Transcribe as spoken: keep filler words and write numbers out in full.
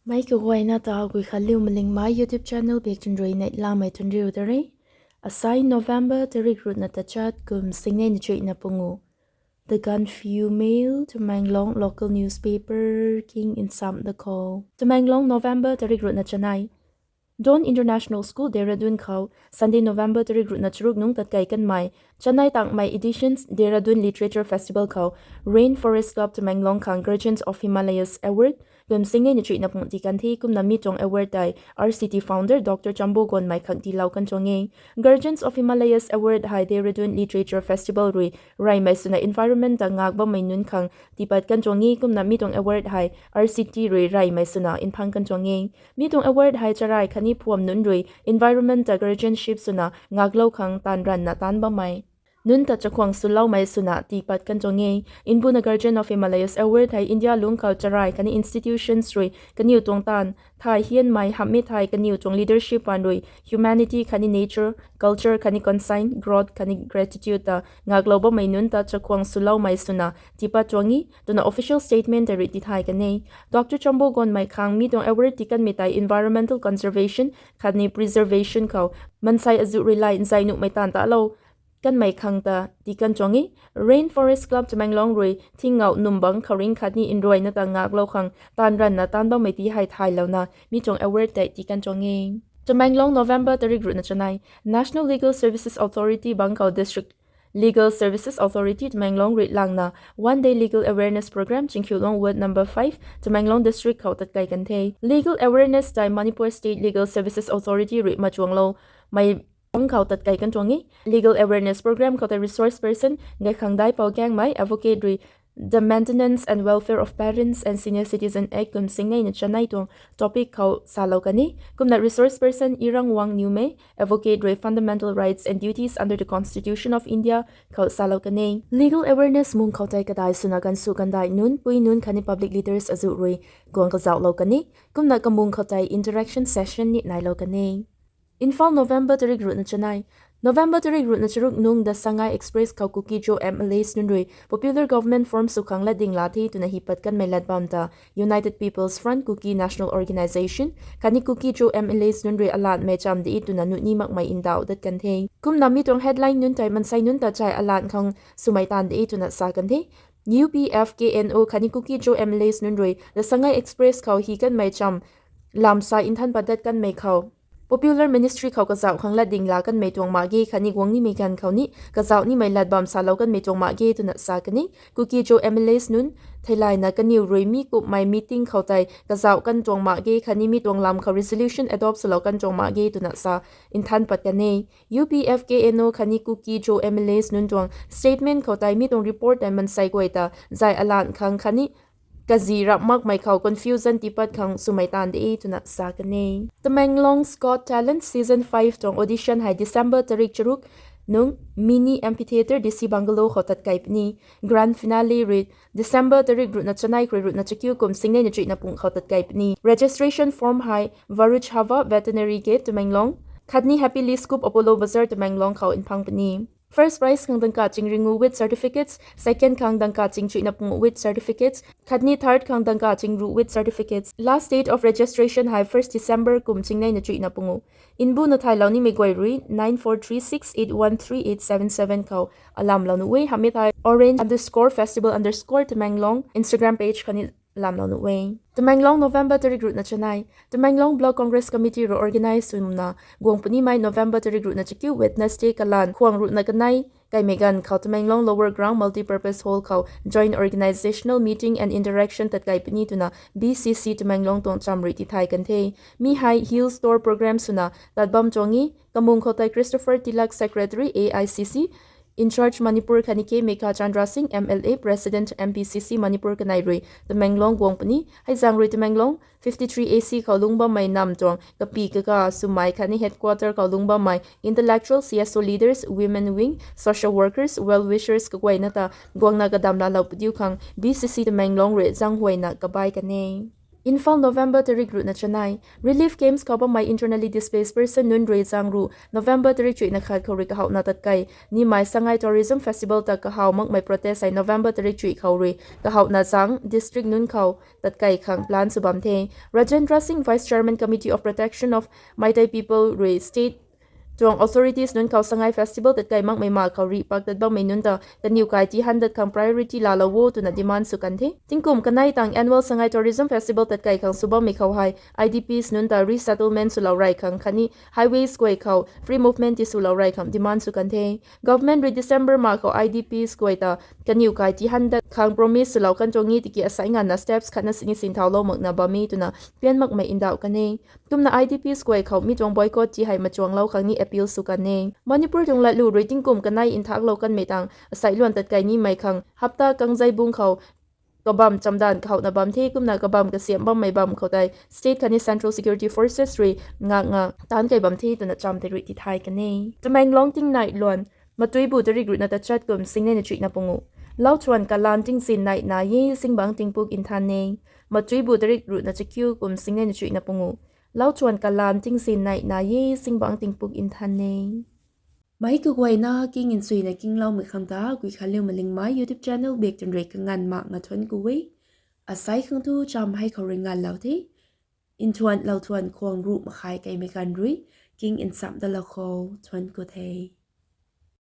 Mei kaguayna ta Guikhanliu Malingmei YouTube channel bak chwn rui neihlamei thuanriu ta re. Asai November tarik ruhna tachat kum singnei na chuihna pungu. The Gaanphiu Mail, Tamenglong local newspaper king nsam da khou. Tamenglong, November tarik ruhna chanei. Dawn International School, Dehradun khou Sunday, November tarik ruhna charuk nungc tatkei kanmei chanei tangmei editions Dehradun Literature Festival khou Rainforest Club Tamenglong khang Guardians of Himalayas Award kum singnei na chuihna pung tii kan the. Kumna mi tuang award tei R C T founder Doctor Chambo Gonmei khang tiilou kan tuang e. Guardians of Himalayas Award hei Dehradun Literature Festival rui reymei swna environment ta ngak bammei nunc khang tiipat kan tuang e. Kumna mi tuang award hei R C T rui reymei swna nphang kan tuang e. Mi tuang award hei charai khatni phuam nunc rui environment ta guardianship swna ngaklou khang taanv ranvna taanv bammei nunc ta chakhwang swloumei swna tiipat kan tuang e. Mbuna Guardian of Himalayas Award hei India lungc khou charai khatni institutions rui kaniw tuang taanv thay hianmei hamhmei thei kaniw tuang leadership paan rui humanity khatni nature, culture khatni conscience, growth khatni gratitude ta ngaklou bammei nunc ta chakhwang swloumei swna tiipat tuang e twna official statement tei rui tithay kan e. Doctor Chambo Gonmei khang mi tuang award tii kanmei tei environmental conservation khatni preservation khou mansei azuh rui lay nzai nuhmei taanv talou kanmei khang ta tii kan tuang e. Rainforest Club Tamenglong rui thingngauh numbang khouringh khatni nruayna ta ngaklou khang taanv ranvna taanv bammei ti hei thaylouna mi tuang award tei tii kan tuang e. Tamenglong, November tarik ruhna chanei. National Legal Services Authority bang khou District Legal Services Authority Tamenglong rui langna One Day Legal Awareness Program Chingkhiulong Ward number five, Tamenglong District khou tatkei kan the. Legal awareness tei Manipur State Legal Services Authority rui machuangloumei bang khou tatkei kan tuang e. Legal awareness program khou tei resource person Gaikhangdai Poukaengmei, advocate rui The Maintenance and Welfare of Parents and Senior Citizen Act kum singnei na chanei tuang topic khou salou kan e. Kumna resource person Irangwang Newmei, advocate rui Fundamental Rights and Duties under the Constitution of India khou salou kan e. Legal awareness mung khou tei kadai swna gansu gandai nunc, pui nunc khatni public leaders azuh rui guang kazauhlou kan e. Kumna kamung khou tei interaction session ni nailou kan e. Imphal, November tarik ruhna chanei. November tarik ruhna charuk nungc The Sangai Express khou Kuki-Zo M L As nunc rui popular government form sw khang latding la the twna hi pat kanmei lat bam ta United People's Front Kuki National Organization khatni Kuki-Zo M L As nunc rui alatmei cham de twna nuhni makmei ndauh dat kan the. Kumna mi tuang headline nunc tei mansei nunc ta chai alat khang swmei taanv de twna sa kan the. U P F K N O khatni Kuki-Zo M L As nunc rui The Sangai Express khou hi kanmei cham lam sa nthan pat dat kanmei khou popular ministry khou kazauh khang latding la kanmei tuang mak ge khatni guang nimei ganv khou ni kazauh nimei lat bam salou kanmei tuang mak ge twna sa kan e. Kuki-Zo M L As nunc theilayna kaniw rui mi kumhmei meeting khou tei kazauh kan tuang mak ge khatni mi tuang lam khou resolution adopt swlou kan tuang mak ge twna sa nthan pat kan e. U P F K N O khatni Kuki-Zo M L As nunc tuang statement khou tei mi tuang report tei mansei guay ta zai alat khang khatni kazi rap makmei khou confusion tiipat khang swmei taanv de twna sa kan e. Tamenglong's Got Talent Season five tuang audition hei December tarik charuk nung Mini Amphitheatre D C Bungalow khou tatkei puni. Grand finale rui December tarik ruhna chanei khrui ruhna chakiu kum singnei na chuihna pung khou tatkei puni. Registration form hei Varuj Hava, Veterinary Gate, Tamenglong, khatni Happy Lee Scoop, Apollo Bazar, Tamenglong khou nphang puni. First prize khang dangka chingringu with certificates, second khang dangka chingchuihna pungu with certificates, khatni third khang dangka chingru with certificates. Last date of registration hei first December kum singnei na chuihna pungu. Mbuna thaylou nimei guay rui nine four three six eight one three eight seven seven khou alamlou nuh e. Hamhmei thei orange underscore festival underscore Tamenglong Instagram page khou ni lamlou nuh e. Tamenglong, November tarik ruhna chanei. Tamenglong Block Congress Committee rui organize swna guang punimei November tarik ruhna chakiu Wednesday kalan khwang ruhna kanei kaimei ganv khou Tamenglong Lower Ground Multipurpose Hall khou joint organizational meeting and interaction tatkei puni twna B C C Tamenglong tuang cham rui tithay kan the. Mi hei Hill Store program swna tat bam tuang e. Kamung khou tei Christopher Tilak, Secretary A I C C, in charge Manipur khatni K Meghachandra Singh, M L A, President M P C C Manipur kanei rui Tamenglong guang puni. Hei zaeng rui Tamenglong fifty three A C khou lungc bammei nam tuang kapi kaga swmei khatni headquarter khou lungc bammei intellectual, C S O leaders, women wing, social workers, well wishers kaguayna ta guangna kadam laalou padiu khang B C C Tamenglong rui zaenghuayna kabai kan e. Imphal, November tarik ruhna chanei. Relief camps khou bammei internally displaced person nunc rui zaeng ruh November tarik chuihna khat khou rui kahouhna tatkei nimei Sangai Tourism Festival ta kahaw makmei protest hei November tarik chuih khou rui kahouhna zaeng district nunc khou tatkei khang plan sw bam the. Rajendra Singh, Vice Chairman, Committee of Protection of Meitei People rui state tuang authorities nunc khou Sangai Festival tatkei makmei ma khou rih pak tat bammei nunc ta kaniw kai tihan dat khang priority laalou o twna demand sw kan the. Tingkum kanei tang annual Sangai Tourism Festival tatkei khang sw bammei khou hei I D Ps nunc ta resettlement swlou rey khang khatni highways guay khou free movement tiswlou rey khang demand sw kan the. Government rui December ma khou I D Ps guay ta kaniw kai tihan dat khang promise swlou kan tuang e, tiki asei nganvna steps khatna sini sinthaulou makna bam e twna pian makmei ndauh kan e. Kumna I D Ps guay khou mi tuang boycott ti hei machuanglou khang ni appeal sw kan e. Manipur tuang latlu rui tingkum kanei nthaklou kanmei tang asei luan tatkei nimei khang hapta Kangjeibung khou kabamv chamdanv kahouhna bam the. Kumna kabamv kasiamh bammei bam khou tei state khatni central security forces rui ngakna taanc kei bam the twna cham tei rui tithay kan e. Tamenglong tingnai luan, Matuibu tarik ruhna tachat kum singnei na chuihna pungu. Lauthuan kalan tingzin nai nai e, zingbangc tingpuk nthan e. Matuibu tarik ruhna chakiu kum singnei na chuihna pungu. Lauthuan kalan tingzin nai nai e, zingbangc tingpuk nthan e. Meic kaguayna king nchuina kingloumei khang ta Guikhanliu Malingmei YouTube channel bak twn rui kanganv makna thuanc ku e. Asei khang tu cham hei khou rui nganvlou the. Nthuan lauthuan khwang ruh makhai keimei ganv rui king nchamh dalou khou thuanc ku the.